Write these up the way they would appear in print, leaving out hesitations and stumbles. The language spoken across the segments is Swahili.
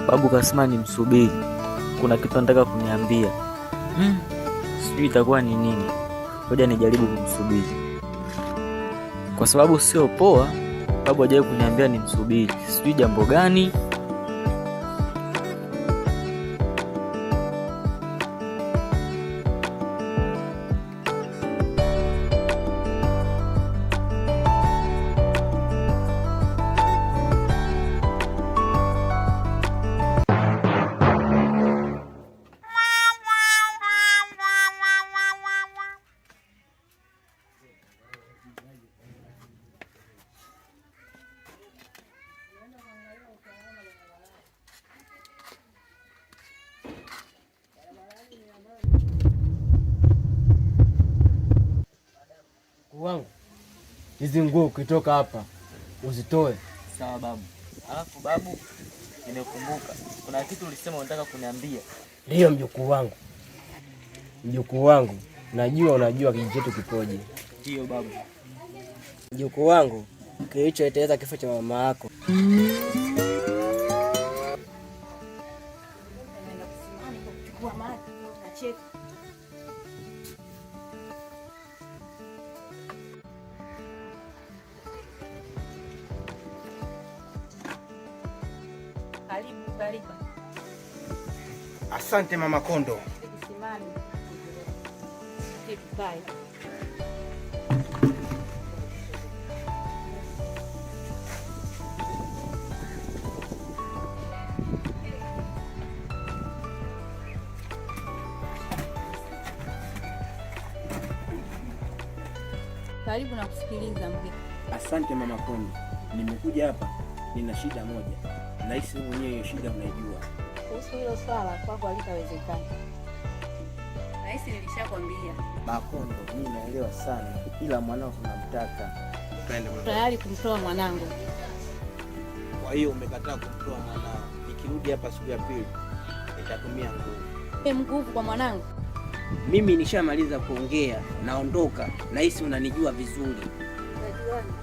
Babu kasema nimsubiri, kuna kitu anataka kuniambia. Sijui itakuwa ni nini. Ngoja nijaribu kumsubiri, kwa sababu sio poa. Babu hajawahi kuniambia nimsubiri, sijui jambo gani. Wangu, hizi nguo ukitoka hapa uzitoe. Sawa babu. Alafu babu, nimekumbuka kuna kitu ulisema unataka kuniambia. Ndiyo mjukuu wangu, mjukuu wangu, najua unajua kijiji chetu kipoje. Ndiyo babu. Mjukuu wangu, kilichoteleza kifo cha mama yako Karibu, karibu. Asante mama Kondo. Kisimani. Tukae. Karibu na kusikiliza mgeni. Asante mama Kondo, nimekuja hapa nina shida moja, nahisi wewe mwenyewe hiyo shida unaijua. Kuhusu hilo swala kwako halitawezekana. Nahisi nilishakwambia. Makondo, mimi naelewa sana, ila mwanao tunamtaka. Tayari kumtoa mwanangu. Kwa hiyo umekataa kumtoa mwanao. Nikirudi hapa siku ya pili nitatumia nguvu. Nguvu kwa mwanangu? Mimi nishamaliza kuongea, naondoka. Nahisi unanijua vizuri. Unajuana?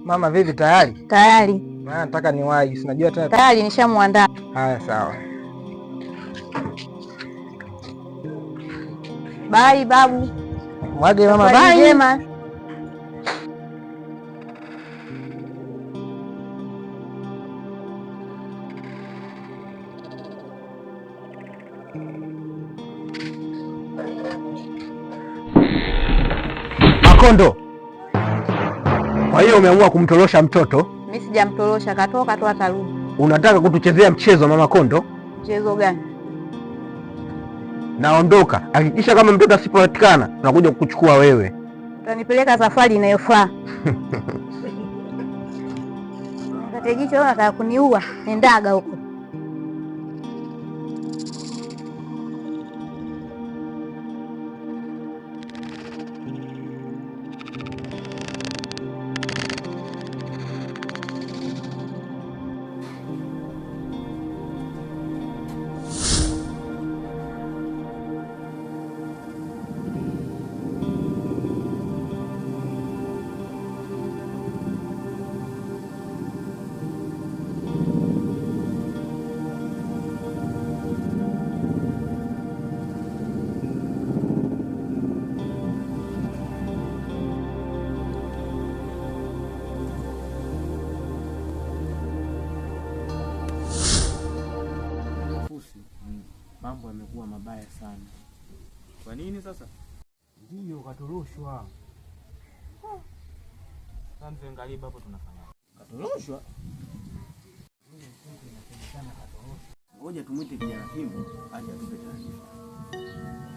Mama vipi, tayari? Tayari. Maana nataka niwahi, si unajua tena. Tayari nishamuandaa. Haya, sawa. Bye babu. Mwage mama, Safari bye. njema. Makondo, kwa hiyo umeamua kumtorosha mtoto? Mimi sijamtorosha, katoka tu atarudi. Unataka kutuchezea mchezo mama Kondo? Mchezo gani? Naondoka, hakikisha kama mtoto asipopatikana tunakuja kukuchukua wewe. Utanipeleka safari inayofaa. Katejicho wewe unataka kuniua, nendaga huko. Fusi, mambo yamekuwa mabaya sana. Kwa nini sasa? Ndiyo, katoroshwa. Sasa mzee Ngaliba hapo tunafanya. Katoroshwa? Ngoja tumwite kijana Fimbo aje atupe taarifa.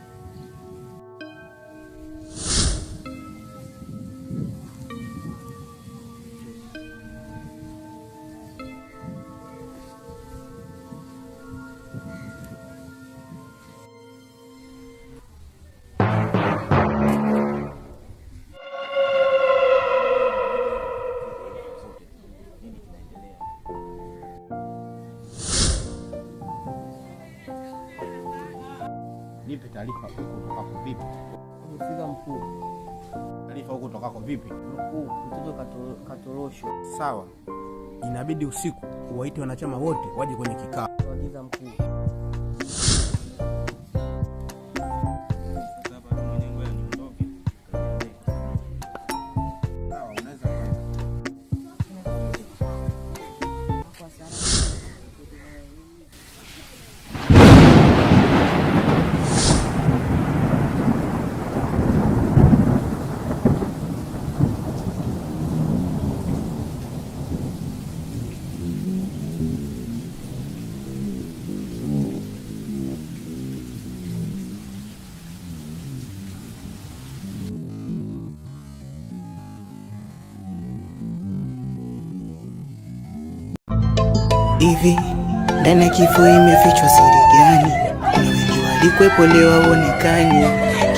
Taarifa huko utokako vipi? Umefika mkuu. Taarifa huko utokako vipi? Mkuu, mtoto katoroshwa. Sawa, inabidi usiku uwaite wanachama wote waje kwenye kikao. Agiza mkuu. Sawa, unaweza kwenda. Hivi ndani ya kifo imefichwa siri gani? Kuna wengi walikwepo leo hawaonekani.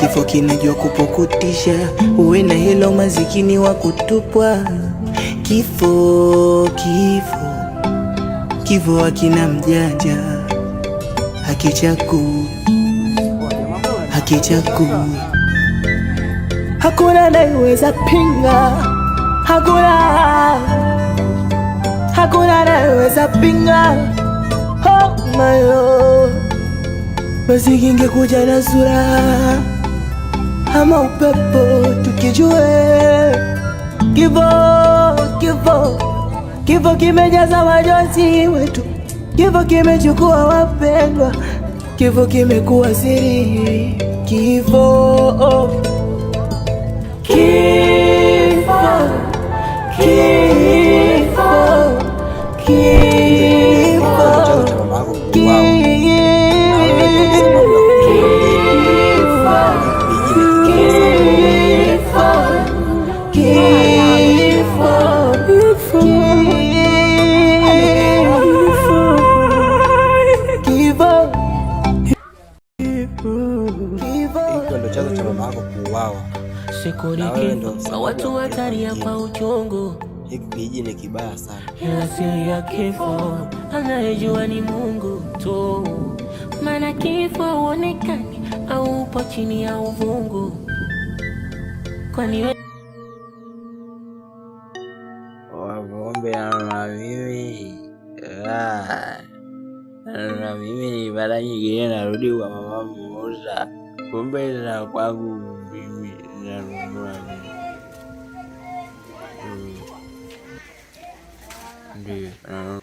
Kifo kinajua kupokutisha, uwe na hela umazikini wa kutupwa. Kifo, kifo, kifo hakina mjanja, hakichagui, hakichagui. Hakuna anayeweza pinga, hakuna, hakuna anayeweza pinga. Oh my Lord, basi kingekuja na sura ama upepo tukijue. Kifo, kifo, kifo kimejaza majonzi wetu, kifo kimechukua wapendwa, kifo kimekuwa siri, kifo oh. Kifo, kifo, kifo, Chanzo cha mama yako kuuawa. Na wewe ndio sababu ya kutoa mgeni. Kijiji ni kibaya sana. Hiko ndio chanzo cha mama yako kuuawa. Siku Na wewe ndio nikifa sababu watu ya kuleta watalia mjini. kwa uchungu, Hiki kijiji ni kibaya sana. ila siri ya kifo anayejua ni Mungu tu, maana kifo huonekani au upo chini ya uvungu, kwani we Wapombe na mimi Ah, na mimi mara nyingine narudi kwa mama muuza pombe za kwangu mimi nanunua mimi. Mm. Ndio nanunua.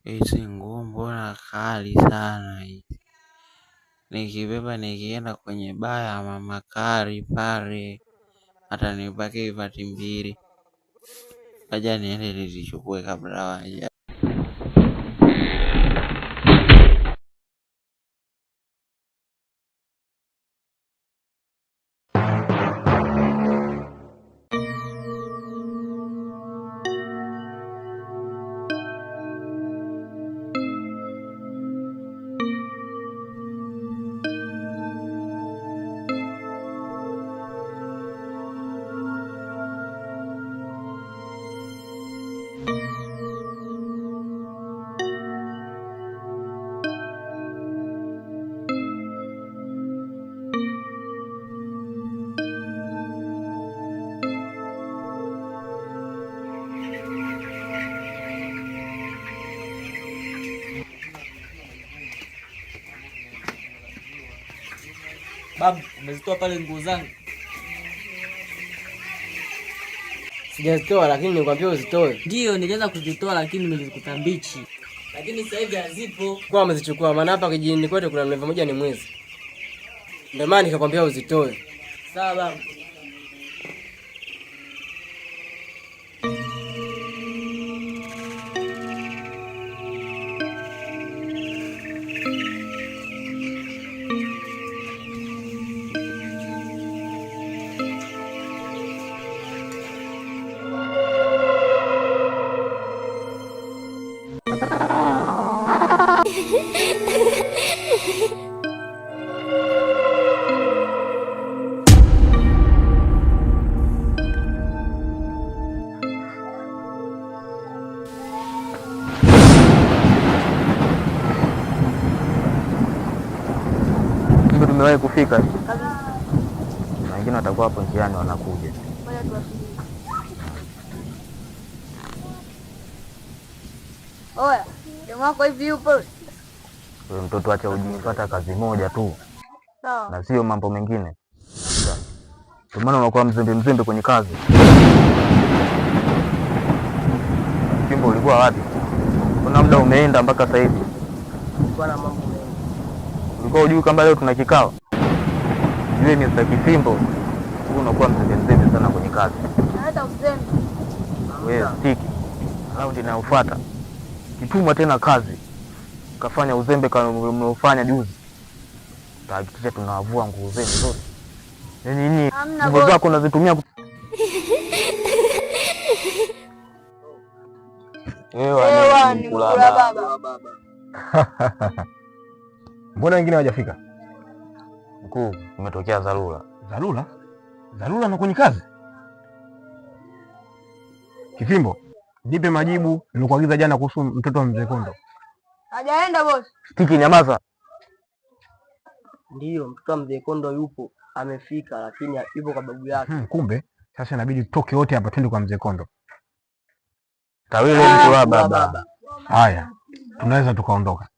Hizi nguo mbona kali sana hizi, nikibeba nikienda kwenye baa ya mama Kari pale atanipaki vati mbili. Ngoja niende nizichukue kabla waja. Babu, umezitoa pale nguo zangu. Sijazitoa lakini nikwambia uzitoe. Ndiyo, nilianza kuzitoa lakini nimezikuta mbichi. Lakini sasa hivi hazipo. Kwa wamezichukua, maana hapa kijijini kwetu kuna mlevi mmoja ni mwizi. Ndio maana nikakwambia uzitoe. Sawa baba. Kumbe tumewahi kufika. Na wengine watakuwa hapo njiani wanakuja. Oya, demu wako hivi yupo? Wewe mtoto, acha ujinga, pata kazi moja tu Sawa. na sio mambo mengine. Ndio maana unakuwa mzembe mzembe kwenye kazi. Kimbo, ulikuwa wapi? Kuna muda umeenda mpaka sasa hivi. Nilikuwa na mambo mengi. Ulikuwa hujui kwamba leo tuna kikao? Jue Mr. Kifimbo, wewe unakuwa mzembe mzembe sana kwenye kazi. Hata uzembe. Wewe stiki. Raundi inayofuata kitumwa tena kazi, kafanya uzembe kama mliofanya juzi, tahakikisha tunawavua nguo zenu zote. Yaani nini Hamna nguo bosi. zako unazitumia Ewa ni mkula baba. Mbona wengine hawajafika? Mkuu, umetokea dharura. Dharura? Dharura na kwenye kazi? Kifimbo, nipe majibu nilikuagiza jana kuhusu mtoto wa mzee Kondo. Hajaenda bosi. Stiki, nyamaza. Ndiyo, mtoto wa mzee Kondo yupo, amefika lakini yupo kwa babu yake. Kumbe sasa inabidi tutoke wote hapa twende kwa mzee Kondo. Tawile mkula baba. Haya, tunaweza tukaondoka.